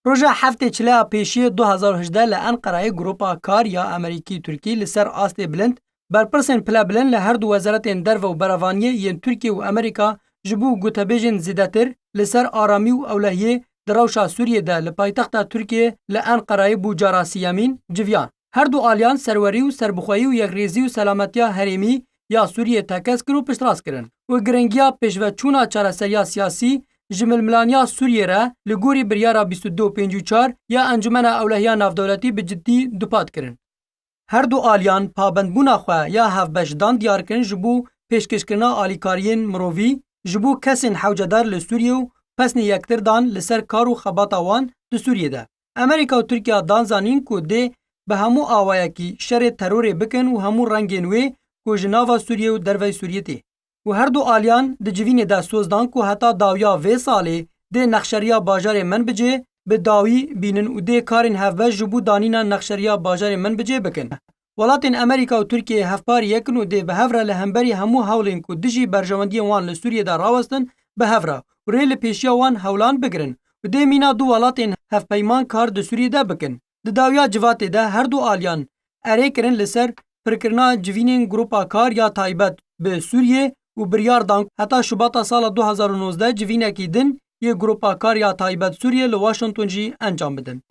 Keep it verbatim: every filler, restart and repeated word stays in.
Roja heftê çileya pêşiyê du hezar û hejdeh li Enqerayê Grupa Kar ya Amerîkî-Tirkî li ser astê bilind berpirsên pilebilind li her du wezaretên derve û berevaniyê yên Tirkiye û Amerîka ji bo gotebêjên zêdetir li ser aramî û ewlehiyê di rewşa Sûriyê de li paytexta Tirkiyê li Enqerayê bû cara siyemîn civiyan. Her du aliyan serwerî û serbixweyî û yekrêzî û selametiya herêmî ya Sûriyê tekez kir û piştrast kirin û giringiya pêşveçûna çareseriya siyasî ji milmilaniya Sûriyê re li gorî biryara bîst û du pêncî û çar ya Encûmena Ewlehiya Navdewletî bi ciddî dupat kirin. Her du aliyan pabendbûna xwe ya hevbeş dan diyar kirin ji bo pêşkêşkirina alîkariyên mirovî ji bo kesên hewcedar li Sûriyê û pesnê yektir dan li ser kar û xebata wan di Sûriyê de. Amerîka û Tirkiya dan zanîn ku dê bi hemû awayekî şerê terorê bikin û hemû rengên wê ku ji nava Sûriyê û dervey Sûriyê tê. Û her du aliyan di civînê de soz dan ku heta dawiya vê salê dê nexşeriya bajarê Menbicê bi dawî bînin û dê karên hevbeş ji bo danîna nexşeriya bajarê Menbicê bikin. Welatên Amerîka û Tirkiyeyê hevparî yek in û dê bi hev re li hemberî hemû hewlên ku dijî berjewendiyên wan li Sûriyê de rawestin bi hev re û rê li pêşiya wan hewlan bigirin û dê mîna du welatên hevpeyman kar di Sûriyê de bikin. Di dawiya civatê de her du aliyan erê kirin li ser pirkirina civînên Grupa Kar ya Taybet bi Sûriyê û biryar dan heta Şubata sala du hezar û nozdeh civînekî din yê Grupa Kar ya Taybet Sûriyê li Washington jî encam bidin.